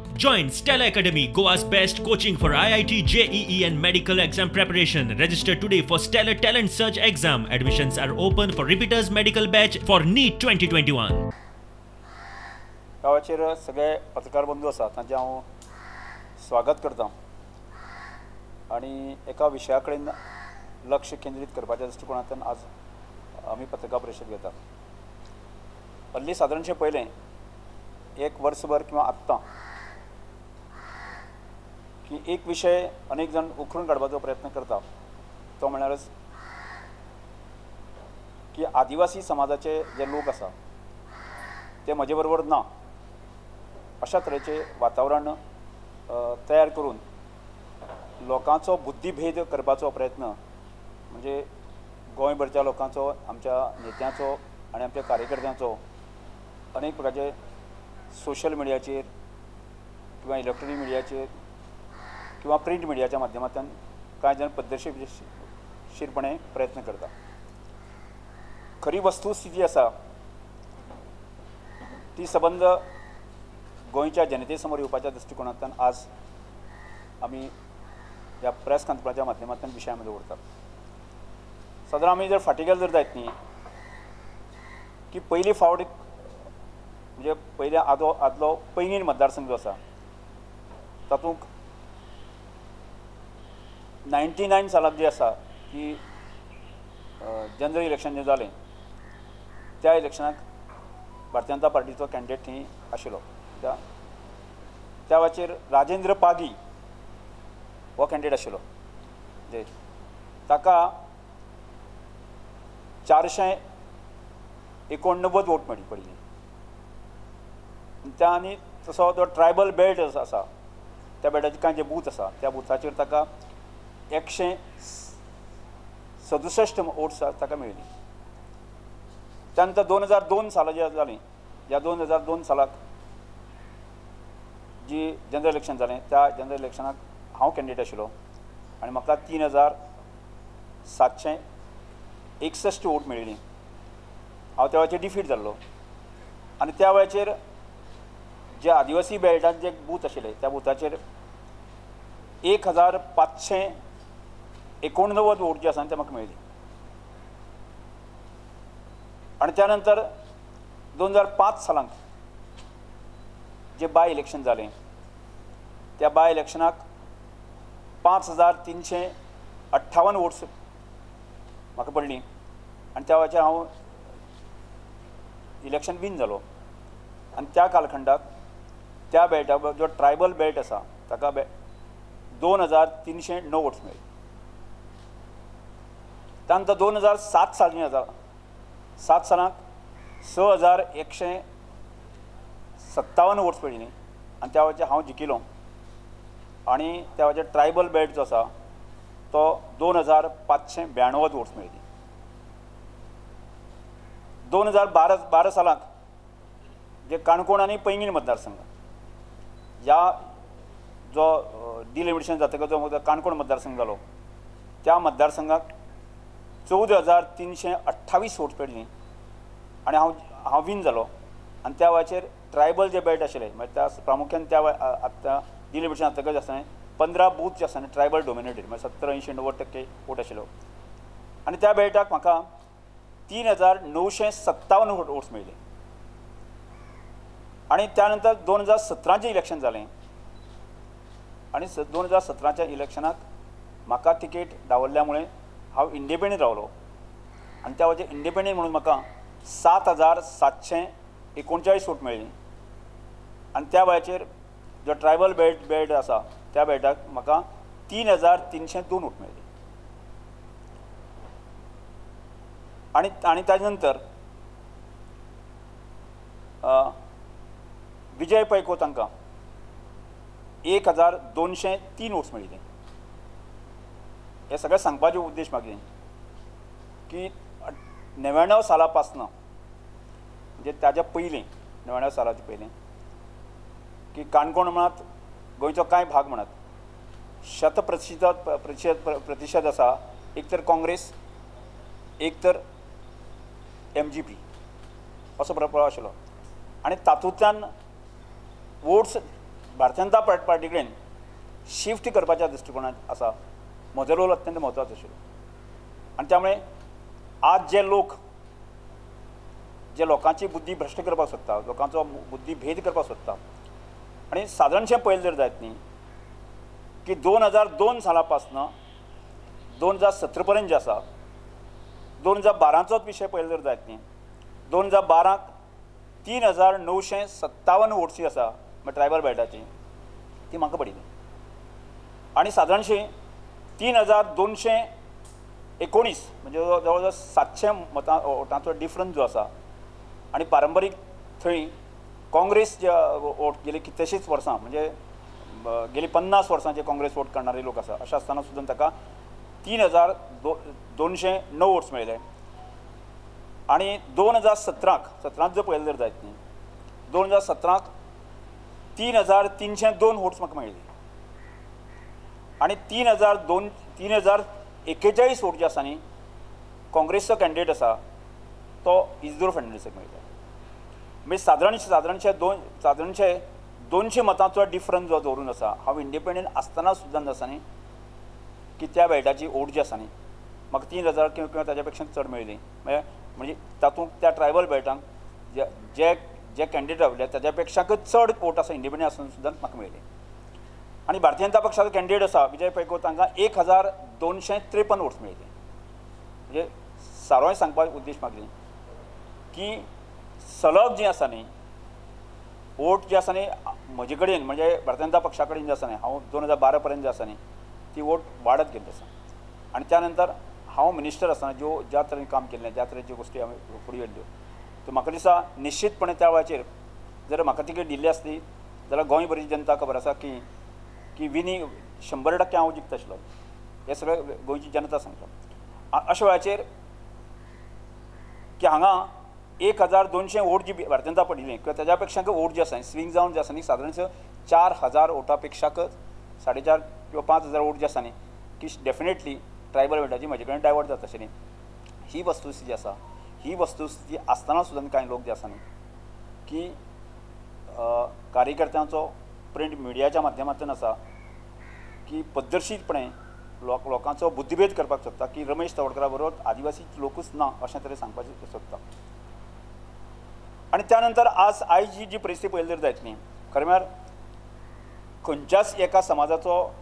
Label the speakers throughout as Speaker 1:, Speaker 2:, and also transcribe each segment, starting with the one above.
Speaker 1: Join Stella Academy, Goa's best coaching for IIT, JEE and medical exam preparation. Register today for Stellar Talent Search exam. Admissions are open for repeaters medical batch for NEET 2021.
Speaker 2: गांवाचेर सगळे पत्रकार बंधू आसा तांचें हांव स्वागत करता आनी एका विशया कडेन लक्ष केंद्रीत करपाच्या दृश्टिकोणांतल्यान आज आमी पत्रकार परिशद घेतात. हल्ली सादारणशें पयलें एक वर्सभर किंवा आत्तां की एक विशय अनेक जाण उखलून काडपाचो प्रयत्न करता तो म्हणल्यारच की आदिवासी समाजाचे जे लोक आसा ते म्हजे बरोबर ना अशा तरेचें वातावरण तयार करून लोकांचो बुद्धिभेद करपाचो प्रयत्न म्हणजे गोंयभरच्या लोकांचो, आमच्या नेत्यांचो आनी आमच्या कार्यकर्त्यांचो अनेक प्रकारचे सोशल मिडियाचेर किंवा इलेक्ट्रॉनीक मिडियाचेर किंवा प्रिंट मिडियाच्या माध्यमांतल्यान कांय जाण पद्दतशीरपणे प्रयत्न करता. खरी वस्तुस्थिती आसा ती सबंद गोंयच्या जनते समोर येवपाच्या दृश्टिकोणांतल्यान आज आमी ह्या प्रेस कॉन्फरन्साच्या माध्यमांतल्यान विशय आमी दवरतात. सादारण आमी जर फाटीं गेले जर जायत न्ही की पयली फावट म्हणजे पयले आदलो पैंगीण मतदारसंघ जो आसा तातूंत 99 सालाक जी आसा की जनरल इलेक्शन जें जालें त्या इलेक्शनाक भारतीय जनता पार्टीचो कॅन्डिडेट थंय आशिल्लो. त्या वेळाचेर राजेंद्र पागी हो कॅन्डिडेट आशिल्लो जे ताका 489 वोट मेळ्ळी पडिल्ली. त्या आनी तसो तो ट्रायबल बेल्ट आसा त्या बेल्टाचे कांय जे बूथ आसा त्या बुथाचेर ताका 167 वोट्स ताका मेळ्ळी. त्यानंतर 2002 साला जी जालीं ह्या 2002 सालाक जी जनरल इलेक्शन जालें त्या जनरल इलेक्शनाक हांव कॅन्डिडेट आशिल्लो आनी म्हाका 3761 वोट मेळिल्ली. हांव त्या वेळाचेर डिफीट जाल्लो आनी त्या वेळाचेर जे आदिवासी बेल्टान जे बूथ आशिल्ले त्या बुथाचेर 1589 वोट जे आसा ते म्हाका मेळ्ळी. आनी त्या नंतर 2005 सालांक जे बाय इलेक्शन जालें त्या बाय इलेक्शनाक 5358 वोट्स म्हाका पडली आनी त्या वेळाचेर हांव इलेक्शन विन जालो. आनी त्या कालखंडाक त्या बेल्टा जो ट्रायबल बेल्ट आसा ताका 2309 वोट्स मेळ्ळे. त्यानंतर 2007 साल 7 सालाक 6157 वोट्स मेळ्ळी आनी त्या वेळाचेर हांव जिखिलो आनी त्या वेळाचेर ट्रायबल बेल्ट जो आसा तो 2592 वोट्स मेळ्ळी. 2012 सालाक जे काणकोण आनी पैंगीण मतदारसंघ ह्या जो डिलिमिटेशन जातकच जो काणकोण मतदारसंघ जालो त्या मतदारसंघाक 14328 वोट्स पडली आनी हांव विन जालो. आनी त्या वेळाचेर ट्रायबल जे बेल्ट आशिल्ले म्हणजे त्या प्रामुख्यान त्या आतां डिलिमिटेशन जातकच आसतना 15 बूथ जे आसतना ट्रायबल डोमिनेटेड म्हणजे 70, 80, 90% वोट आशिल्लो आनी त्या बेल्टाक म्हाका 3957 वोट्स मेळ्ळे. आनी त्या नंतर 2017चें इलेक्शन जालें आनी 2017च्या इलेक्शनाक म्हाका तिकेट दावल्ल्या मुळे हांव इंडिपेंडंट रावलो आनी त्या वेळाचेर इंडिपेंडंट म्हणून म्हाका 7739 वोट मेळ्ळी आनी त्या वेळाचेर जो ट्रायबल बेल्ट आसा त्या बेल्टाक म्हाका 3302 वोट मेळ्ळी. आनी आनी ताजे नंतर विजय पैको तांकां 1203 वोट्स मेळिल्ले. हे सगळें सांगपाचो उद्देश म्हागे की 99 साला पासना म्हणजे ताज्या पयलीं 99 सालाच्या पयलीं की काणकोण म्हणात गोंयचो कांय भाग म्हणात 100% आसा एक तर काँग्रेस एक तर MGP असो प्रभाव आशिल्लो आनी तातूंतल्यान वोट्स भारतीय जनता पार्टी कडेन शिफ्ट करपाच्या दृश्टिकोनात आसा म्हजो रोल अत्यंत म्हत्वाचो आशिल्लो. आनी त्यामुळे आज जे लोक जे लोकांची बुद्धी भ्रश्ट करपाक सोदता, लोकांचो बुद्धी भेद करपाक सोदता, आनी सादारणशें पळयलें जर जायत न्ही की 2002 साला पासनं 2017 पर्यंत जे आसा, 2012चोच विशय पळयलो जर जायत न्ही, 2012 3957 वोट्स जी आसा म्हणजे ट्रायबल बेल्टाची ती म्हाका पडिल्ली आनी सादारणशी 3219 म्हणजे जवळ जवळ 700 मतां वोटांचो डिफरन्स जो आसा. आनी पारंपारीक थंय काँग्रेस जे वोट गेली कितलेशींच वर्सां म्हणजे गेली 50 वर्सां जे काँग्रेस वोट करणारे लोक आसा, अशें आसतना सुद्दां ताका 3209 वोट्स मेळ्ळे. आनी 2017 जर पळयलें जर जायत न्ही, 2017 3302 वोट्स म्हाका मेळ्ळे आनी 3041 वोट जे आसा न्ही काँग्रेसचो कॅन्डिडेट आसा तो इजदूर फर्नांडीसाक मेळ्ळे. म्हणजे सादारणशे 200 मतांचो डिफरन्स जो दवरून आसा, हांव इंडिपेंडंट आसतना सुद्दां आसा न्ही की त्या बेल्टाची वोट जी आसा न्ही म्हाका 3000 किंवा ताच्या पेक्षा चड मेळ्ळी. म्हणजे तातूंत त्या ट्रायबल बेल्टांक जे जे कॅन्डिडेट रावले ताच्या पेक्षाकच चड वोट आसा इंडिपेंडंट आसतना सुद्दां म्हाका मेळ्ळी. आनी भारतीय जनता पक्षाचो कॅन्डिडेट आसा विजय पैको, तांकां 1253 वोट्स मेळ्ळे. म्हणजे सारोय सांगपाक उद्देश मागली की सलग जी आसा न्ही वोट जे आसा न्ही म्हजे कडेन म्हणजे भारतीय जनता पक्षा कडेन जे आसा न्ही हांव 2012 पर्यंत जे आसा न्ही ती वोट वाडत गेल्ली आसा. आनी त्या नंतर हांव मिनिस्टर आसतना ज्यो ज्या तरेन काम केल्लें, ज्या तरेच्यो गोश्टी हांवें फुडें व्हेल्ल्यो, तर म्हाका दिसता निश्चितपणे त्या वेळाचेर जर म्हाका तिकेट दिल्ली आसली जाल्यार गोंयभरची जनता खबर आसा की की विनी 100% हांव जिखता आशिल्लो, हें सगळें गोंयची जनता सांगता. अशा वेळाचेर की हांगा 1200 वोट जी भारतीय जनता पडिल्ली किंवा ताज्या पेक्षाक वोट जे आसा स्विंग जावन जे आसा न्ही सादारण 4000 वोटां पेक्षाकच 4.5 किंवा 5000 वोट जे आसा न्ही की डेफिनेटली ट्रायबल बेल्टाची म्हजे कडेन डायवर्ट जाता आशिल्ली. ही वस्तुस्थिती आसा. ही वस्तुस्थिती आसतना सुद्दां कांय लोक जे आसा न्ही की कार्यकर्त्यांचो प्रिंट मिडियाच्या माध्यमांतल्यान आसा की पद्दशीरपणे लोकांचो बुद्धिभेद करपाक सोदता की रमेश तवडकरा बरोबर आदिवासी लोकूच ना अशें तरेन सांगपाचें सोदता. आनी त्या नंतर आज आयज जी जी परिस्थिती पळयली जर जायत न्ही, खरें म्हळ्यार खंयच्याच एका समाजाचो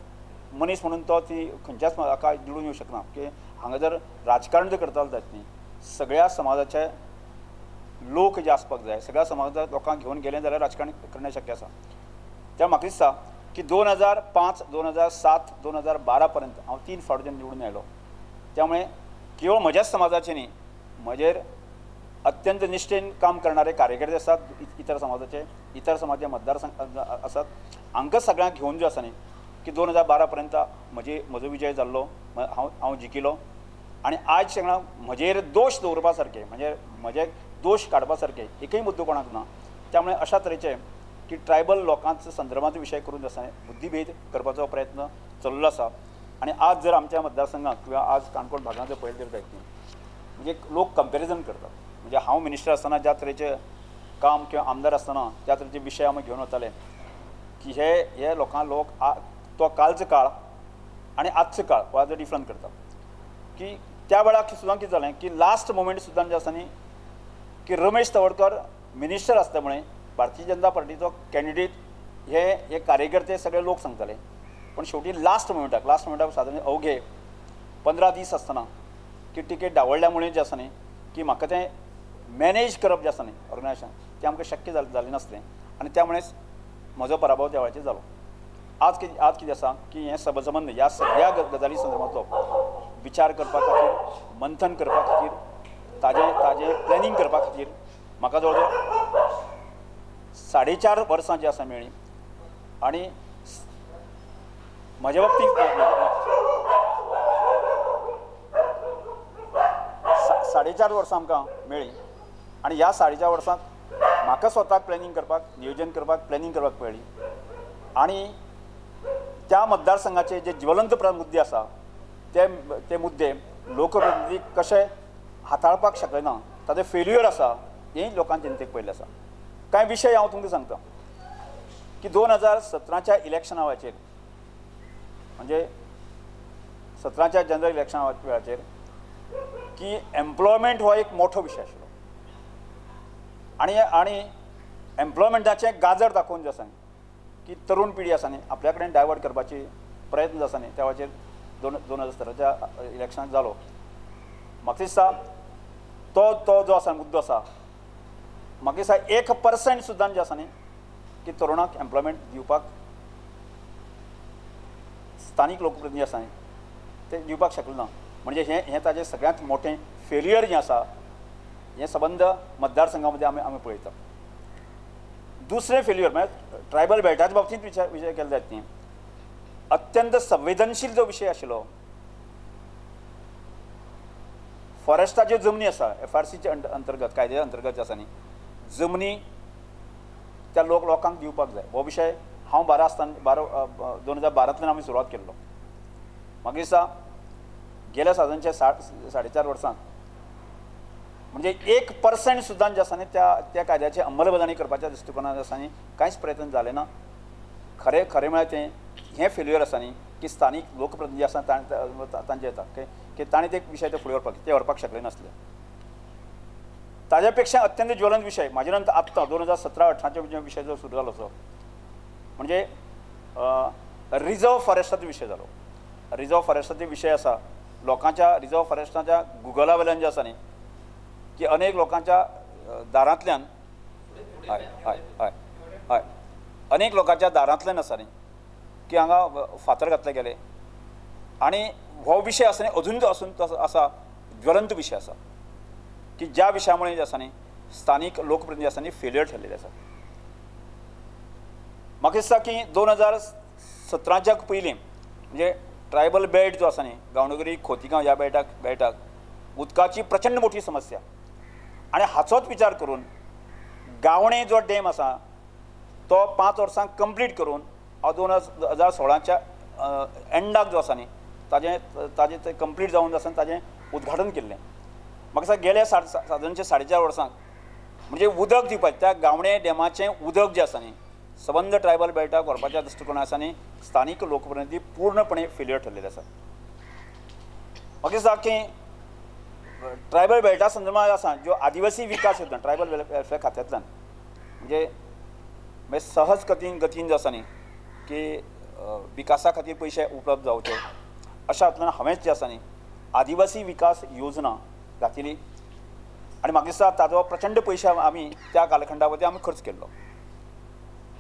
Speaker 2: मनीस म्हणून तो ती खंयच्याच हाका निवडून येवं शकना की हांगा जर राजकारण जर करतालो जायत न्ही सगळ्या समाजाचे लोक जे आसपाक जाय, सगळ्या समाजाच्या लोकांक घेवन गेले जाल्यार राजकारण करणे शक्य आसा. त्या म्हाका दिसता की 2005, 2007, 2012 पर्यंत हांव 3 फावट जेन्ना निवडून आयलो, त्यामुळे केवळ म्हज्याच समाजाचे न्ही म्हजेर अत्यंत निश्ठेन काम करणारे कार्यकर्ते आसात, इतर समाजाचे, इतर समाजाचे मतदारसंघ आसात, हांकां सगळ्यांक घेवन जो आसा न्ही की 2012 पर्यंत म्हजो विजय जाल्लो, हांव जिखिलो. आनी आयज सगळ्यांक म्हजेर दोश दवरपा सारके म्हणजे म्हजे दोश काडपा सारके एकूय मुद्दो कोणाक ना. त्यामुळे अशा तरेचे की ट्रायबल लोकांचो संदर्भांत विशय करून आसा बुद्धिभेद करपाचो प्रयत्न चल्लो आसा. आनी आज जर आमच्या मतदारसंघात किंवा आज काणकोण भागांत जर पळयलें जर जायत न्ही म्हणजे लोक कंपेरिजन करतात. म्हणजे हांव मिनिस्टर आसतना ज्या तरेचें काम किंवा आमदार आसतना ज्या तरेचे विशय आमी घेवन वताले की हे हे लोकांक लोक तो कालचो काळ आनी आजचो काळ हो आजो डिफरंट करता की त्या वेळार सुद्दां कितें जालें की लास्ट मोमेंट सुद्दां जे आसा न्ही की रमेश तवडकर मिनिस्टर आसता मुळे भारतीय जनता पार्टीचो कॅन्डिडेट हे हे कार्यकर्ते सगळे लोक सांगताले, पण शेवटी लास्ट मोमेंटाक सादारण अवघे 15 दीस आसतना की तिकेट डावळ्ळ्या मुळे जे आसा न्ही की म्हाका तें मॅनेज करप जें आसा न्ही ऑर्गनायजेशन तें आमकां शक्य जालें नासलें आनी त्यामुळेच म्हजो पराभव त्या वेळाचेर जालो. आज कितें आसा की हें सबसंबंद ह्या सगळ्या गजाली संदर्भांतलो विचार करपा खातीर, मंथन करपा खातीर, ताजें प्लॅनिंग करपा खातीर म्हाका जवळ जवळ 4.5 वर्सां जी आसा मेळ्ळीं. आनी म्हज्या बाबतींत 4.5 वर्सां आमकां मेळ्ळीं आनी ह्या 4.5 वर्सांक म्हाका स्वताक प्लॅनिंग करपाक, नियोजन करपाक, प्लॅनिंग करपाक मेळ्ळी. आनी त्या मतदारसंघाचे जे ज्वलंत मुद्दे आसा ते मुद्दे लोकप्रतिनिधी कशे हाताळपाक शकले ना, ताजें फेल्युअर आसा हें लोकांनी जनतेक पळयल्लें आसा. कांय विशय हांव तुमकां सांगता. की 2017च्या इलेक्शना वेळाचेर म्हणजे 17च्या जनरल इलेक्शना वेळाचेर की एम्प्लॉयमेंट हो एक मोठो विशय आशिल्लो आनी आनी एम्प्लॉयमेंटाचें गाजर दाखोवन जे आसा न्ही की तरुण पिढी आसा न्ही आपल्या कडेन डायवर्ट करपाची प्रयत्न आसा न्ही त्या वेळाचेर 2017च्या इलेक्शनाक जालो. म्हाका दिसता तो तो जो आसा मुद्दो आसा म्हाका दिसता 1% सुद्दां जे आसा न्ही की तरुणाक एम्प्लॉयमेंट दिवपाक स्थानीक लोकप्रतिनिधी आसा न्ही ते दिवपाक शकले ना. म्हणजे हें हें ताजें सगळ्यांत मोठें फेलियर जें आसा हें सबंद मतदारसंघा मदें आमी आमी पळयता. दुसरें फेल्युअर म्हळ्यार ट्रायबल बेल्टाच्या बाबतींत विचार केलो जायत न्ही, अत्यंत संवेदनशील जो विशय आशिल्लो फॉरेस्टाच्यो जमनी आसा एफआरसीच्या अंतर्गत कायद्या अंतर्गत आसा न्ही जमनी त्या लोकांक दिवपाक जाय. हो विशय हांव 12 आसतना 2012तल्यान आमी सुरवात केल्लो. म्हाका दिसता गेल्या सादारणच्या 4.5 वर्सांत म्हणजे 1% सुद्दां जे आसा न्ही त्या त्या कायद्याची अंमलबजावणी करपाच्या दृश्टिकोनान आसा न्ही कांयच प्रयत्न जाले ना. खरें खरें म्हळ्यार तें हें फेल्युअर आसा न्ही की स्थानीक लोकप्रतिनिधी आसा तांचे येता की ताणें ते विशय ते फुडें व्हरपाक ते व्हरपाक शकले नासले. ताज्या पेक्षा अत्यंत ज्वलंत विशय म्हाजे नंतर आत्तां 2017-18चो विशय जो सुरू जालो तो म्हणजे रिजर्व फॉरेस्टाचो विशय जालो. रिजर्व फॉरेस्टाचो विशय आसा लोकांच्या रिजर्व फॉरेस्टाच्या गुगला वयल्यान जे आसा न्ही की अनेक लोकांच्या दारांतल्यान हय हय हय हय अनेक लोकांच्या दारांतल्यान आसा न्ही की हांगा फातर घातले गेले आनी हो विशय आसा न्ही अजून जो आसून तो आसा ज्वलंत विशय आसा की ज्या विशया मुळे जे आसा न्ही स्थानीक लोकप्रतिनिधी आसा न्ही फेलियर ठरलेले आसा. म्हाका दिसता की 2017च्या पयलीं म्हणजे ट्रायबल बेल्ट जो आसा न्ही गांवडोंगरी खोतीगांव ह्या बेल्टाक उदकाची प्रचंड मोठी समस्या आनी हाचोच विचार करून गावणे जो डॅम आसा तो 5 वर्सांक कंप्लीट करून हांव 2016च्या एंडाक जो आसा न्ही ताजें ताजें तें कंप्लीट जावन आसा ताजें उद्घाटन केल्लें. म्हाका दिसता गेल्या सादारणचे 4.5 वर्सांक म्हणजे उदक दिवपाचें त्या गावणे डॅमाचें उदक जें आसा न्ही सबंद ट्रायबल बेल्टाक व्हरपाच्या दृश्टिकोना आसा न्ही स्थानीक लोकप्रतिनिधी पूर्णपणे फेलियर ठरलेले आसा. म्हाका दिसता की ट्रायबल बेल्टा संदर्भात आसा ज्यो आदिवासी विकास योजना ट्रायबल वेलफेअर खात्यांतल्यान म्हणजे सहज गतीन जो आसा न्ही की विकासा खातीर पयशे उपलब्ध जावचे अशा हातूंतल्यान हांवेंच जे आसा न्ही आदिवासी विकास योजना घातिली आनी म्हाका दिसता ताजो प्रचंड पयशे आमी त्या कालखंडा वरवीं आमी खर्च केल्लो.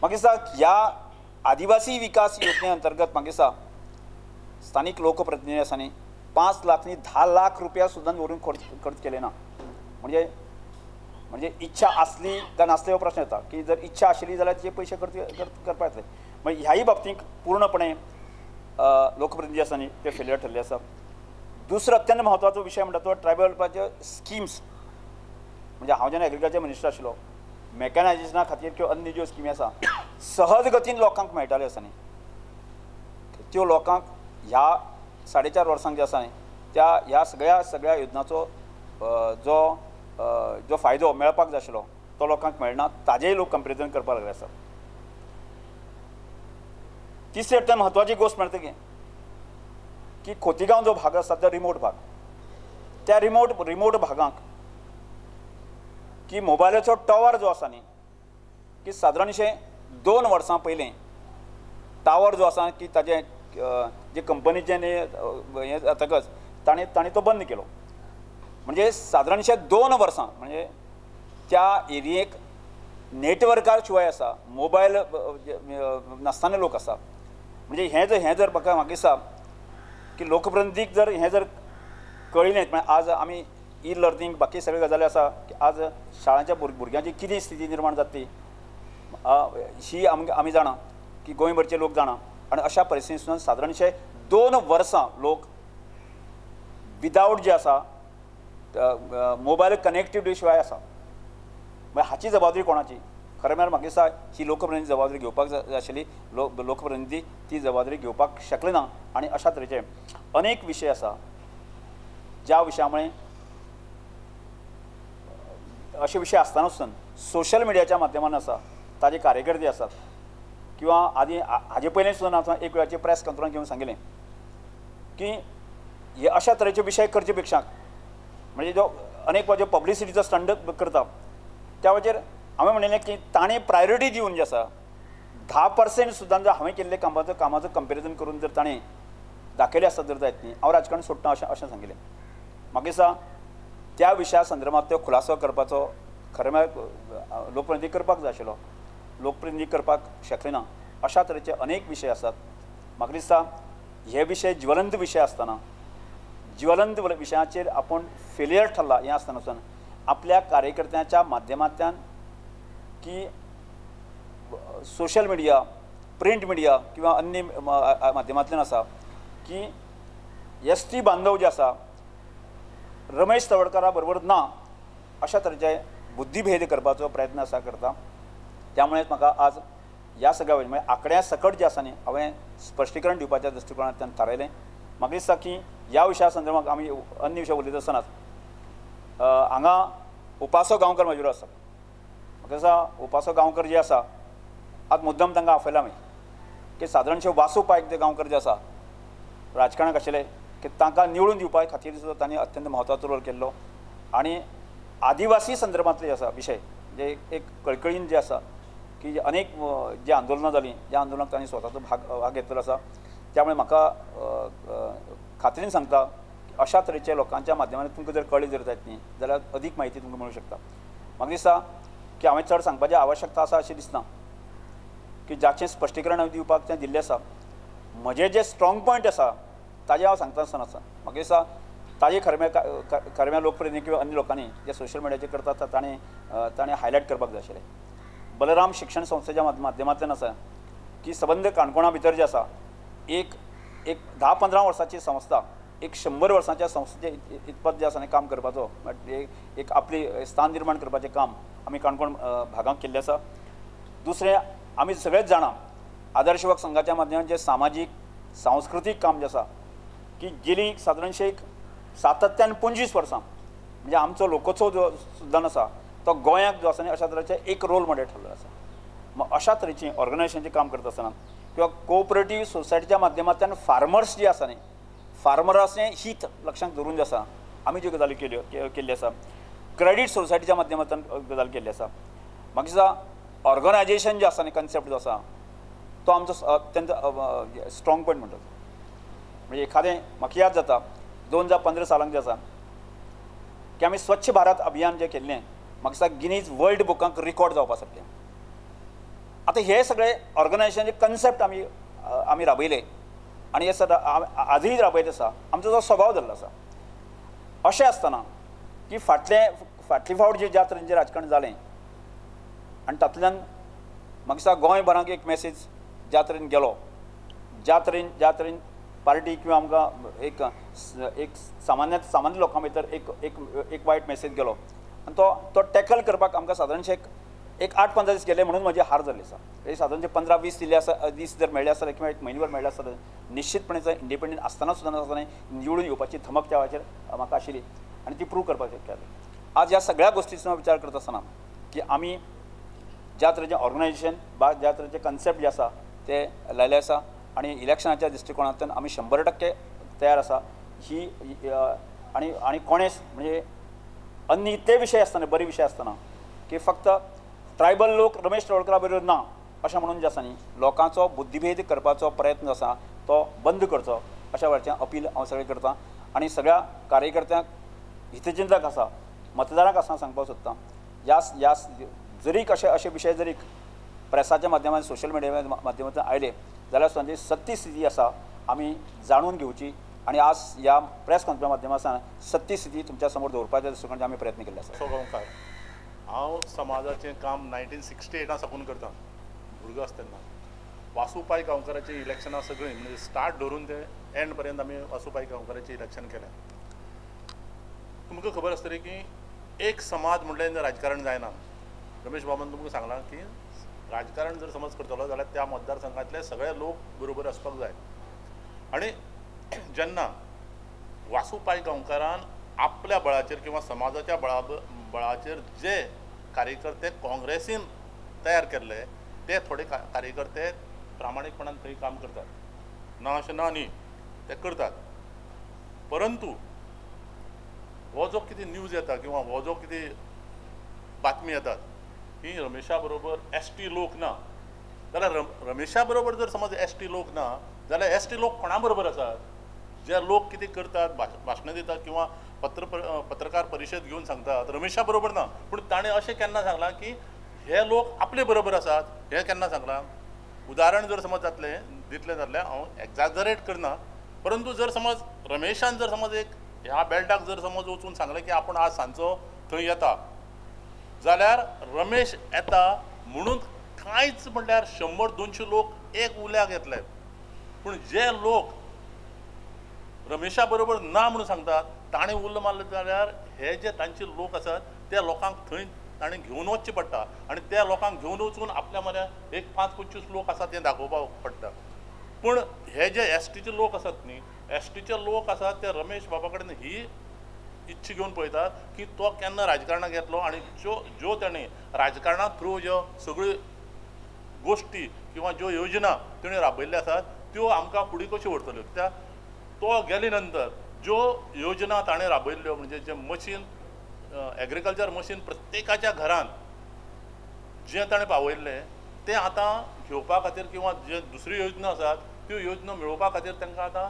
Speaker 2: म्हाका दिसता ह्या आदिवासी विकास योजने अंतर्गत म्हाका दिसता स्थानीक लोकप्रतिनिधी आसा न्ही 5 लाख न्ही 10 लाख रुपया सुद्दां व्हरून खर्च केले ना. म्हणजे म्हणजे इच्छा आसली काय नासली हो प्रश्न येता की जर इच्छा आशिल्ली जाल्यार तिचे पयशे खर्च करपाक येतले. मागीर ह्याय बाबतींत पूर्णपणे लोकप्रतिनिधी आसा न्ही ते फेलियर ठरले आसा. दुसरो अत्यंत म्हत्वाचो विशय म्हणटा तो ट्रायबल वेलफेअराच्यो स्किम्स म्हणजे हांव जेन्ना एग्रीकल्चर मिनिस्टर आशिल्लो मॅकनायजेशना खातीर किंवा अन्य ज्यो स्किमी आसा सहज गतीन लोकांक मेळटाल्यो आसा न्ही त्यो लोकांक ह्या 4.5 वर्सांक जे आसा न्ही त्या ह्या सगळ्या सगळ्या योजनाचो जो जो फायदो मेळपाक जाय आशिल्लो तो लोकांक मेळना, ताजेय लोक कंपेरिजन करपाक लागले आसा. तिसरी अत्यंत म्हत्वाची गोश्ट म्हणटा की खोतीगांव जो भाग आसा तो रिमोट भाग, त्या रिमोट भागांक की मोबायलाचो टावर जो आसा न्ही की सादारणशें 2 वर्सां पयलीं टावर जो आसा की ताजें जे कंपनीचें हें जातकच ताणें ताणें तो बंद केलो. म्हणजे सादारणशें 2 वर्सां म्हणजे त्या एरियेक नेटवर्कार शिवाय आसा मोबायल नासतना लोक आसा. म्हणजे हें जर म्हाका दिसता की लोकप्रतिनिधीक जर हें जर कळिल्लें म्हळ्यार आज आमी ई लर्नींग बाकी सगळे गजाली आसा की आज शाळांच्या भुरग्यांची कितें स्थिती निर्माण जातली ही आमी जाणा की गोंयभरचे लोक जाणा आनी अशा परिस्थितींतल्यान सादारणशे 2 वर्सां लोक विदावट जे आसा मोबायल कनेक्टिविटी शिवाय आसा. म्हळ्यार हाची जबाबदारी कोणाची? खरें म्हळ्यार म्हाका दिसता ही लोकप्रतिनिधी जबाबदारी घेवपाक जाय आशिल्ली, लोकप्रतिनिधी ती जबाबदारी घेवपाक शकले ना. आनी अशा तरेचे अनेक विशय आसा ज्या विशया मुळे अशे विशय आसतना सोशल मिडियाच्या माध्यमान आसा ताजे कार्यकर्ते आसात किंवा आदी हाजे पयलीं सुद्दां हांव एक वेळाचे प्रेस कॉन्फरन्स घेवन सांगिल्लें की हे अशा तरेचे विशय करचे पेक्षा म्हणजे जो अनेक जो पब्लिसिटीचो स्टंट करता त्या वेळाचेर हांवें म्हणिल्लें की ताणें प्रायोरिटी दिवन जे आसा 10% सुद्दां जर हांवें केल्ले कामाचो कंपेरिजन करून जर ताणें दाखयलें आसत जर जायत न्ही, हांव राजकारण सोडटा अशें अशें सांगिल्लें. म्हाका दिसता त्या विशया संदर्भात त्यो खुलासो करपाचो खरें म्हळ्यार लोकप्रतिनिधी करपाक जाय आशिल्लो, लोकप्रतिनिधी करपाक शकले ना. अशा तरेचे अनेक विशय आसात. म्हाका दिसता हे विशय ज्वलंत विशय आसतना ज्वलंत विशयाचेर आपूण फेलियर ठरला हें आसतना वचून आपल्या कार्यकर्त्यांच्या माध्यमांतल्यान की सोशल मिडिया, प्रिंट मिडिया किंवा अन्य माध्यमांतल्यान आसा की एस टी बांधव जे आसा रमेश तवडकारा बरोबर ना अशा तरेचे बुद्धिभेद करपाचो प्रयत्न आसा करता. त्यामुळेच म्हाका आज ह्या सगळ्या म्हणजे आंकड्या सकट जे आसा न्ही हांवें स्पश्टीकरण दिवपाच्या दृश्टिकोणांतल्यान थारायलें. म्हाका दिसता की ह्या विशया संदर्भात आमी अन्य विशय उलयता आसतनाच हांगा उपासो गांवकर म्हजेर आसा. म्हाका दिसता उपासो गांवकर जे आसा आज मुद्दम तांकां आपयला आमी की सादारणशे वासू पायक जे गांवकर जे आसा राजकारणाक आशिल्ले की तांकां निवडून दिवपा खातीर सुद्दां तांणी अत्यंत म्हत्वाचो रोल केल्लो. आनी आदिवासी संदर्भांतले जे आसा विशय म्हणजे एक कळकळीन जे आसा की अनेक जी आंदोलनां जालीं ज्या आंदोलनाक तांणी स्वताचो भाग घेतलेलो आसा. त्यामुळे म्हाका खात्रीन सांगता अशा तरेच्या लोकांच्या माध्यमांतल्यान तुमकां जर कळ्ळें जर जायत न्ही जाल्यार अदीक म्हायती तुमकां मेळूंक शकता. म्हाका दिसता की हांवें चड सांगपाची आवश्यकता आसा अशें दिसना की जाचें स्पश्टीकरण हांवें दिवपाक तें दिल्लें आसा. म्हजें जे स्ट्रॉंग पॉयंट आसा ताजें हांव सांगता आसतना आसा. म्हाका दिसता ताजे खरें लोकप्रतिनिधी किंवा अन्य लोकांनी जे सोशल मिडियाचेर करतात ताणें ताणें हायलायट करपाक जाय आशिल्लें. बलराम शिक्षण संस्थेच्या माध्यमांतल्यान आसा की सबंद काणकोणा भितर जे आसा एक एक 10-15 वर्सांची संस्था एक 100 वर्सांच्या संस्थेचे इतपत जे आसा न्ही काम करपाचो एक आपली स्थान निर्माण करपाचें काम आमी काणकोण भागांत केल्लें आसा. दुसरें आमी सगळेच जाणा आदर्श युवक संघाच्या माध्यमांत जे सामाजीक सांस्कृतीक काम जें आसा की गेली सादारणशे एक सातत्यान 25 वर्सां म्हणजे आमचो लोकोत्सव जो सुद्दां आसा तो गोंयाक जो आसा न्ही अशा तरेचें एक रोल मॉडेल ठरलेलो आसा. मग अशा तरेचीं ऑर्गनायझेशनाचें काम करता आसतना किंवा कोऑपरेटीव सोसायटीच्या माध्यमांतल्यान फार्मर्स जे आसा न्ही फार्मराचें हीत लक्षांत धरून जे आसा आमी ज्यो गजाली केल्ल्यो आसा, क्रेडीट सोसायटीच्या माध्यमांतल्यान गजाल केल्ली आसा. म्हाका दिसता ऑर्गनायझेशन जें आसा न्ही कन्सेप्ट जो आसा तो आमचो अत्यंत स्ट्रॉंग पॉयंट म्हणटा. म्हणजे एखादें म्हाका याद जाता 2015 सालांत जें आसा की आमी स्वच्छ भारत अभियान जें केल्लें म्हाका दिसता गिनीज वर्ल्ड बुकांक रिकॉर्ड जावपा सारकें. आतां हे सगळे ऑर्गनायझेशनाचे कन्सेप्ट आमी आमी राबयले आनी हे सदां आजूय राबयत आसा. आमचो जो स्वभाव जाल्लो आसा अशें आसतना की फाटली फावट जे ज्या तरेन जें राजकारण जालें आनी तातूंतल्यान म्हाका दिसता गोंयभराक एक मॅसेज ज्या तरेन गेलो ज्या तरेन पार्टी किंवा आमकां एक एक सामान्य सामान्य लोकां भितर एक एक एक वायट मॅसेज गेलो आनी तो टॅकल करपाक आमकां सादारणशे एक 8-15 दीस गेले म्हणून म्हजी हार जाल्ली आसा. सादारणशे 15-20 दिल्ले आसा दीस जर मेळ्ळे आसता किंवा एक म्हयनोभर मेळ्ळे आसता निश्चितपणे जर इंडिपेंडंट आसतना सुद्दां आसतना निवडून येवपाची धमक त्या वेळाचेर म्हाका आशिल्ली आनी ती प्रूव करपाक शक्य जालें. आज ह्या सगळ्या गोश्टीचो विचार करता आसतना की आमी ज्या तरेचें ऑर्गनायझेशन ज्या तरेचे कन्सेप्ट जे आसा ते लायले आसा आनी इलेक्शनाच्या दृश्टिकोणांतल्यान आमी 100% तयार आसा. ही आनी आनी कोणेच म्हणजे अन्य इतले विशय आसतना बरे विशय आसतना की फक्त ट्रायबल लोक रमेश तवडकरा बरोबर ना अशें म्हणून जे आसा न्ही लोकांचो बुद्धिभेद करपाचो प्रयत्न आसा तो बंद करचो अशा वेळाचें अपील हांव सगळें करतां आनी सगळ्या कार्यकर्त्यांक हितचिंतक आसा मतदारांक आसा सांगपाक सोदतां ह्या जरी कशे अशे विशय जरी प्रेसाच्या माध्यमांत सोशल मिडिया माध्यमांतल्यान आयले जाल्यार सुद्दां जी सत्य स्थिती आसा आमी जाणून घेवची आनी आज ह्या प्रेस कॉन्फरन्सा माध्यमांतल्यान सत्य स्थिती तुमच्या समोर दवरपाच्या दृश्टिकोणान आमी प्रयत्न केल्ले आसा.
Speaker 3: गांवकार हांव समाजाचें काम 1968 साकून करता भुरगो आसता तेन्ना. वासू पाय गांवकाराचें इलेक्शनां सगळीं म्हणजे स्टार्ट धरून ते एंड पर्यंत आमी वासू पाय गांवकाराचें इलेक्शन केलें. तुमकां खबर आसतली की एक समाज म्हणल्यार राजकारण जायना. रमेश बाबान तुमकां सांगलां की राजकारण जर समज करतलो जाल्यार त्या मतदारसंघातले सगळे लोक बरोबर आसपाक जाय. आनी जेन्ना वासू पाय गांवकारान आपल्या बळाचेर किंवा समाजाच्या बळाचेर जे कार्यकर्ते काँग्रेसीन तयार केल्ले ते थोडे कार्यकर्ते प्रामाणीकपणान थंय काम करतात, ना अशें ना न्ही, ते करतात. परंतु हो जो कितें न्यूज येता किंवा हो जो कितें बातमी येतात ही रमेशा बरोबर एस टी लोक ना जाल्यार रमेशा बरोबर जर समज एस टी लोक ना जाल्यार एस टी लोक कोणा बरोबर आसात? जे लोक कितें करतात, भाशणां दितात किंवा पत्रकार परिशद घेवन सांगतात रमेशा बरोबर ना, पूण ताणें अशें केन्ना सांगलां की हे लोक आपले बरोबर आसात, हें केन्ना सांगलां? उदाहरण जर समज जातलें दितलें जाल्यार हांव एग्जाजरेट करना, परंतु जर समज रमेशान जर समज एक ह्या बेल्टाक जर समज वचून सांगलें की आपूण आज सांजचो थंय येता जाल्यार रमेश येता म्हणून कांयच म्हणल्यार 100-200 लोक एक उल्याक येतले, पूण जे लोक रमेशा बरोबर ना म्हणून सांगतात ताणें उल्लो मारलें जाल्यार हे जे तांचे लोक आसात त्या लोकांक थंय ताणें घेवन वचचें पडटा आनी त्या लोकांक घेवन वचून आपल्या म्हऱ्या एक 5-25 लोक आसात ते दाखोवपाक पडटा. पूण हे जे एस टीचे लोक आसात न्ही, एस टीचे लोक आसात ते रमेश बाबा कडेन ही इच्छा घेवन पळयतात की तो केन्ना राजकारणाक येतलो आनी ज्यो ज्यो ताणें राजकारणा थ्रू ज्यो सगळ्यो गोश्टी किंवा ज्यो योजना ताणें राबयल्ल्यो आसात त्यो आमकां फुडें कश्यो व्हरतल्यो. कित्याक तो गेले नंतर ज्यो योजना ताणें राबयल्ल्यो म्हणजे जे मशीन एग्रीकल्चर मशीन प्रत्येकाच्या घरान जें ताणें पावयल्लें तें आतां घेवपा खातीर किंवा जे दुसऱ्यो योजना आसात त्यो योजना मेळोवपा खातीर तांकां आतां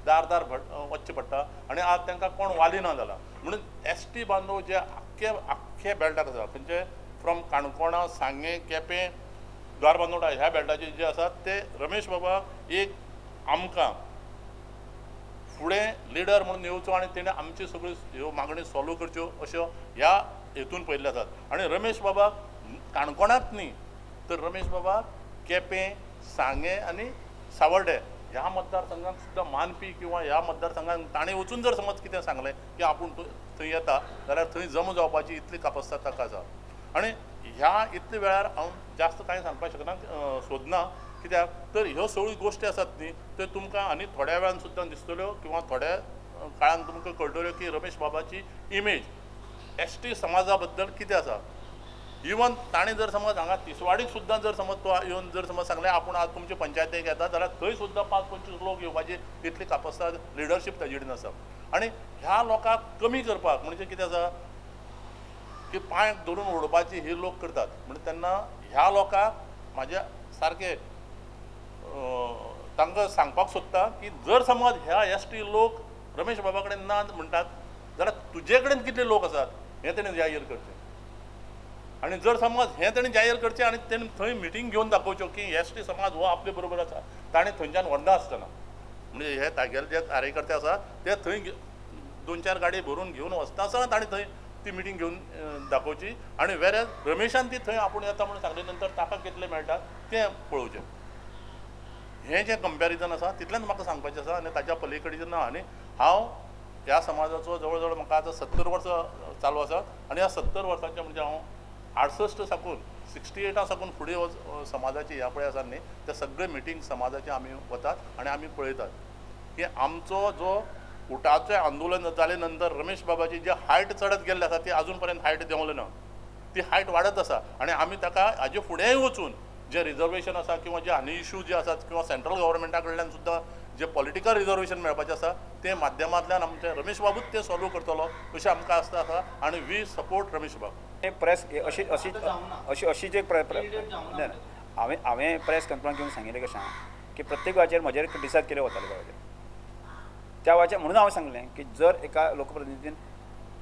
Speaker 3: दार दार वचचें पडटा आनी आज तांकां कोण वाली ना जाला. म्हणून एस टी बांदव जे आख्खे आख्खे बेल्टाक आसा, खंयचे फ्रॉम काणकोणा, सांगें, केपें, धारबांदोडा ह्या बेल्टाचे जे आसात ते रमेश बाबा एक आमकां फुडें लिडर म्हणून येवचो आनी तेणें आमच्यो सगळ्यो ह्यो मागण्यो सॉल्व करच्यो अश्यो ह्या हेतून पळयल्ले आसात. आनी रमेश बाबा काणकोणांत न्ही तर रमेश बाबा केपें, सांगें आनी सावर्डे ह्या मतदारसंघांत सुद्दां मानपी किंवा ह्या मतदारसंघांत ताणें वचून जर समज कितें सांगलें की आपूण थंय येता जाल्यार थंय जमा जावपाची इतली कापस्ताद ताका आसा. आनी ह्या इतले वेळार हांव जास्त कांय सांगपाक शकना, सोदना, कित्याक तर ह्यो सगळ्यो गोश्टी आसात न्ही त्यो तुमकां आनी थोड्या वेळान सुद्दां दिसतल्यो किंवा थोड्या काळान तुमकां कळटल्यो की रमेश बाबाची इमेज एस टी समाजा बद्दल कितें आसा. इवन ताणें जर समज हांगा तिसवाडीक सुद्दां जर समज तो येवन जर समज सांगलें आपूण आज तुमचे पंचायतीक येता जाल्यार थंय सुद्दां 5-25 लोक येवपाची इतली कापस्ताद लिडरशीप ताजे कडेन आसा. आनी ह्या लोकांक कमी करपाक म्हणजे कितें आसा की पांय धरून ओडपाची ही लोक करतात. म्हणजे तेन्ना ह्या लोकांक म्हाज्या सारके तांकां सांगपाक सोदता की जर समज ह्या एस टी लोक रमेश बाबा कडेन ना म्हणटात जाल्यार तुजे कडेन कितले लोक आसात हें तेणें जाहीर करचें. आनी जर समज हें तेणें जाहीर करचें आनी तेणें थंय मिटींग घेवन दाखोवच्यो की एस टी समाज हो आपले बरोबर आसा, ताणें थंयच्यान व्हरना आसतना म्हणजे हे तागेले जे कार्यकर्ते आसा ते थंय 2-4 गाडी भरून घेवन वचना आसतना ताणें थंय ती मिटींग घेवन दाखोवची आनी वेर रमेशान ती थंय आपूण येता म्हणून सांगले नंतर ताका कितले मेळटा तें पळोवचें. हें जें कंपॅरिजन आसा तितलेंच म्हाका सांगपाचें आसा आनी ताच्या पलीकडेचें ना. आनी हांव ह्या समाजाचो जवळ जवळ म्हाका आतां 70 वर्सां चालू आसा आनी ह्या 70 वर्सांचें म्हणजे हांव 68 साकून 68 साकून फुडें समाजाची ह्या पळय आसा न्ही ते सगळे मिटींग समाजाचे आमी वतात आनी आमी पळयतात की आमचो जो उटाचें आंदोलन जाले नंतर रमेश बाबाची जे हायट चडत गेल्ले आसा ती आजून पर्यंत हायट देंवले ना, ती हायट वाडत आसा आनी आमी ताका हाजे फुडेंय वचून जे रिजर्वेशन आसा किंवा जे आनी इशू जे आसात किंवा सेंट्रल गव्हर्मेंटा कडल्यान सुद्दां जे पॉलिटिकल रिजर्वेशन मेळपाचें आसा ते माध्यमांतल्यान आमचे रमेश बाबूच ते सॉल्व करतलो अशें आमकां आसता आसा आनी we support Ramesh बाब.
Speaker 2: प्रेस अशी अशी अशी अशी जे हांवें हांवें प्रेस कॉन्फरन्स घेवन सांगिल्लें कशें की प्रत्येक वेळाचेर म्हजेर डिसायड केलें वतालें वेळाचेर त्या वेळाचेर म्हणून हांवें सांगलें की जर एका लोकप्रतिनिधीन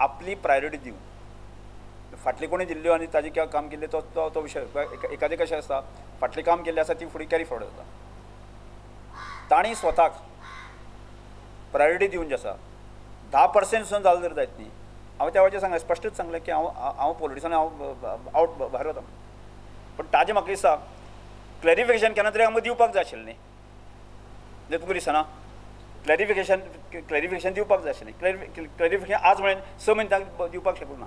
Speaker 2: आपली प्रायोरिटी दिवन फाटली कोणी दिल्ल्यो आनी ताजें कितें काम केल्लें तो तो तो विशय एकादें कशें आसता फाटलें काम केल्लें आसा ती फुडें कॅरी फॉरवर्ड जाता. तांणी स्वताक प्रायोरिटी दिवन जे आसा 10% सुद्दां जालें जर जायत न्ही. हांवें त्या वेळाचेर सांगलें, स्पश्टूच सांगलें की हांव हांव पॉलिटिक्सान हांव आवट भायर वता, पूण ताजें म्हाका दिसता क्लॅरिफिकेशन केन्ना तरी आमकां दिवपाक जाय आशिल्लें न्ही. तुमकां दिसना क्लॅरिफिकेशन क्लॅरिफिकेशन दिवपाक जाय आशिल्लें. क्लॅरिफिकेशन आज म्हळें 6 म्हयन्यांक दिवपाक शकूंक ना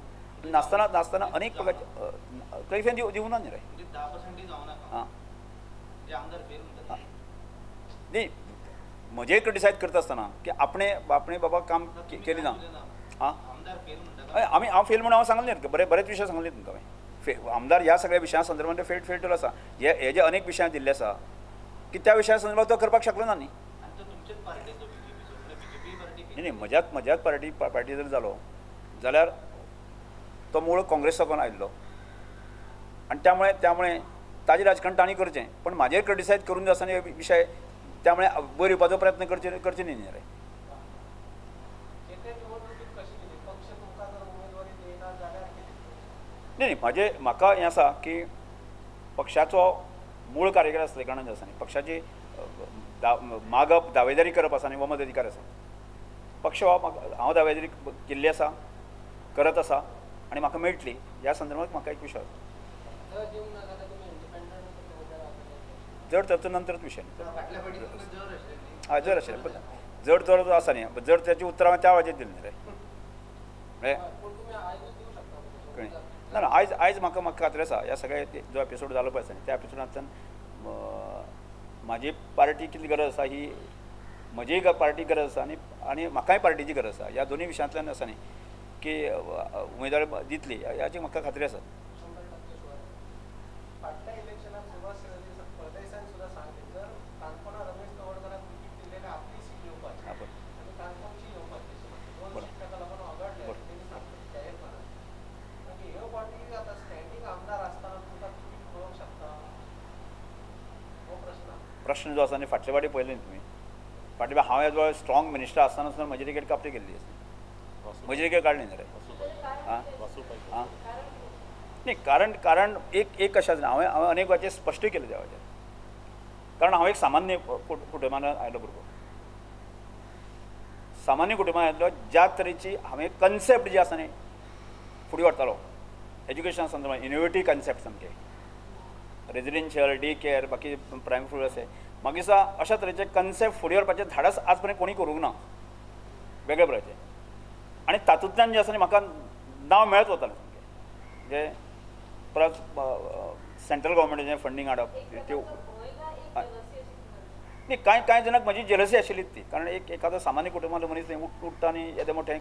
Speaker 2: नासतना नासतना अनेक प्रकारचे क्लॅरिफिकेशन दिवंक ना न्ही रे. आं न्ही म्हजेर क्रिटिसायज करता आसतना की आपणें आपणें बाबा काम केलें ना. आं आमी हांव फेल म्हणून हांव सांगलें न्ही, बरे बरेच विशय सांगले तुमकां हांवें. आमदार ह्या सगळ्या विशयां संदर्भात फेट फेट आसा, हे जे अनेक विशयां दिल्ले आसा की त्या विशया संदर्भात तो करपाक शकलो ना न्ही. न्ही न्ही म्हज्याच पार्टी जर जालो जाल्यार तो मूळ काँग्रेस साकून आयिल्लो आनी त्यामुळे त्यामुळे ताजें राजकारण तांणी करचें, पण म्हाजेर क्रिटिसायज करून जो आसा न्ही विशय त्यामुळे वयर येवपाचो प्रयत्न करचे न्ही रे. न्ही न्ही म्हाजे म्हाका हें आसा की पक्षाचो मूळ कार्यकर्ता आसले कारणान जे आसा न्ही पक्षाची मागप दावेदारी करप आसा न्ही हो म्हजो अधिकार आसा. पक्ष हो हांव दावेदारी केल्ली आसा, करत आसा आनी म्हाका मेळटली ह्या संदर्भात म्हाका एक विश्वास. जड तर नंतरच विशय हय जर आशिल्लें पण जड तर आसा न्ही जड ताची उतरां हांवें त्या वेळाचेर दिली न्ही रे. कळ्ळें ना ना आयज आयज म्हाका म्हाका खात्री आसा ह्या सगळे जो एपिसोड जालो पळय आसा न्ही त्या एपिसोडांतल्यान म्हाजी पार्टी कितली गरज आसा ही म्हजीय पार्टी गरज आसा आनी आनी म्हाकाय पार्टीची गरज आसा. ह्या दोनूय विशयांतल्यान आसा न्ही की उमेदवारी दितली हाची म्हाका खात्री आसा. प्रश्न जो आसा न्ही फाटले फाटी पळयले न्ही तुमी फाटले फाटी हांव येदो स्ट्रॉंग मिनिस्टर आसतना सुद्दां म्हजी तिकेट कापटी केल्ली आसा, म्हजी तिकेट काडली न्ही रे. आं आं न्ही कारण कारण एक एक कशें आसा हांवें हांवें अनेक वेळाचेर स्पश्ट केलें त्या वेळाचेर, कारण हांव एक सामान्य कुटुंबान आयलो भुरगो, सामान्य कुटुंबान आयलो ज्या तरेची हांवें कन्सेप्ट जी आसा न्ही फुडें व्हरतालो एज्युकेशना संदर्भात इनोवेटीव कन्सेप्ट सामके रेजिडेन्शियल डे केअर बाकी प्रायमरी फूड अशें मागीर दिसा अशा तरेचे कन्सेप्ट फुडें व्हरपाचें धाडस आज पर्यंत कोणी करूंक ना वेगळे प्रकारचे आनी तातूंतल्यान जें आसा न्ही म्हाका नांव मेळत वतालें सामकें म्हणजे परत सेंट्रल गव्हर्मेंटाचें फंडींग हाडप त्यो न्ही कांय कांय जाणांक म्हजी जेलसी आशिल्ली ती, कारण एक एखादो सामान्य कुटुंबांतलो मनीस उठता आनी येदें मोठें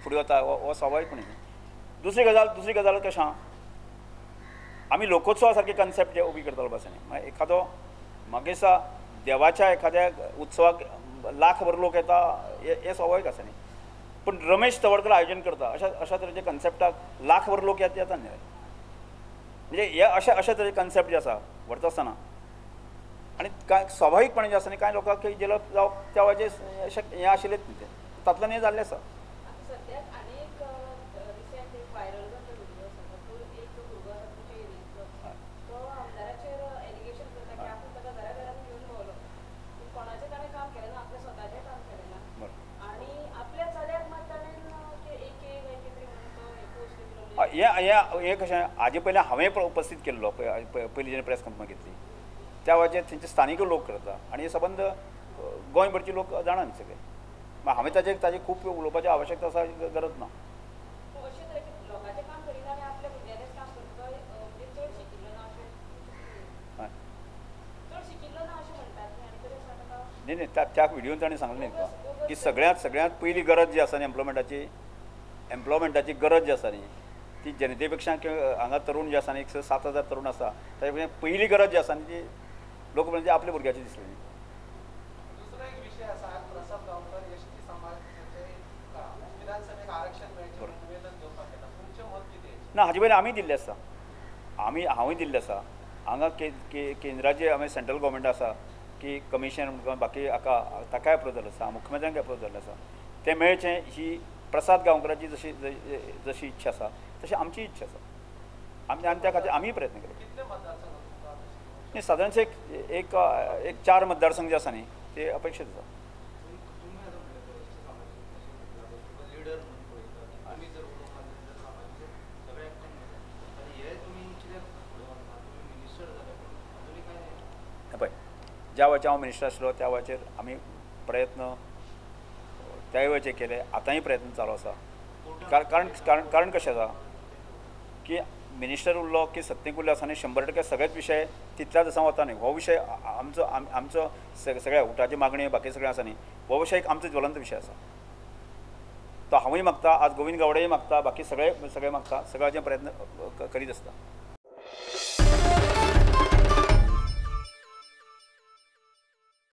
Speaker 2: फुडें वता हो स्वाभावीकपणी. दुसरी गजाल कशें आहा आमी लोकोत्सवा सारके कन्सेप्ट जे उबी करतालो बस न्ही मागीर एखादो मागीर दिसा देवाच्या एखाद्या उत्सवाक लाखभर लोक येता हें स्वाभावीक आसा न्ही, पूण रमेश तवडकर आयोजन करता अशा अशा तरेच्या कन्सेप्टाक लाखभर लोक येता न्ही. म्हणजे हे अशा अशा तरेचे कन्सेप्ट जे आसा व्हरता आसतना आनी कांय स्वाभावीकपणे जे आसा न्ही कांय लोकांक जेलप जावप त्या वेळाचेर हें आशिल्लेंच न्ही तें तातूंतल्यान हें जाल्लें आसा. हें कशें हाजे पयलीं हांवें उपस्थीत केल्लो पयलीं जेन्ना प्रेस कॉन्फरन्स घेतली त्या वेळाचेर थंयचे स्थानीक लोक करता आनी हे सबंद गोंयभरचे लोक जाणा न्ही सगळे, मागीर हांवें ताजेर ताजेर खूब उलोवपाची आवश्यकता आसा गरज ना. न्ही न्ही त्या व्हिडियोन ताणें सांगलें न्ही तुका की सगळ्यांत पयली गरज जी आसा न्ही एम्प्लॉयमेंटाची गरज जी आसा न्ही ती जनते पेक्षा किंवा हांगा तरुण जे आसा न्ही 7,000 तरुण आसा ताजे पेक्षा पयली गरज जी आसा न्ही ती लोक म्हणजे आपल्या भुरग्याची दिसली न्ही.
Speaker 4: दुसरो एक विशय आसा आज प्रसाद गांवकर एसटी समाजाचे विधानसभेक आरक्षण मेळचें निवेदन दिवपाक येता, तुमचें मत कितें?
Speaker 2: ना हाजे पयलीं आमी दिल्लें आसा, आमी हांवूय दिल्लें आसा. हांगा केंद्राचे आमी सेंट्रल गव्हर्मेंट आसा की कमिशन बाकी हाका ताकाय अप्रोच जाल्लो आसा, मुख्यमंत्र्यांक अप्रोच जाल्लो आसा, तें मेळचें ही प्रसाद गांवकराची जशी जशी इच्छा आसा तशी आमची इच्छा आसा. आमी आनी त्या खातीर आमीय प्रयत्न केले. न्ही सादारणशे एक एक 4 मतदारसंघ जे आसा न्ही ते अपेक्षीत आसा. पळय ज्या वेळाचेर हांव मिनिस्टर आसलो त्या वेळाचेर आमी प्रयत्न त्या वेळाचेर केले, आतांय प्रयत्न चालू आसा. कारण कारण कारण कशें आसा की मिनिस्टर उरलो की सत्तेक उरलो आसा न्ही 100% सगळेच विशय तितल्याच दिसा वता न्ही. हो विशय आमचो आमचो सगळ्या उटाची मागणी बाकी सगळें आसा न्ही हो विशय एक आमचो ज्वलंत विशय आसा. तो हांवूय मागता, आज गोविंद गावडेय मागता, बाकी सगळे सगळे मागता, सगळ्याचे प्रयत्न करीत आसता.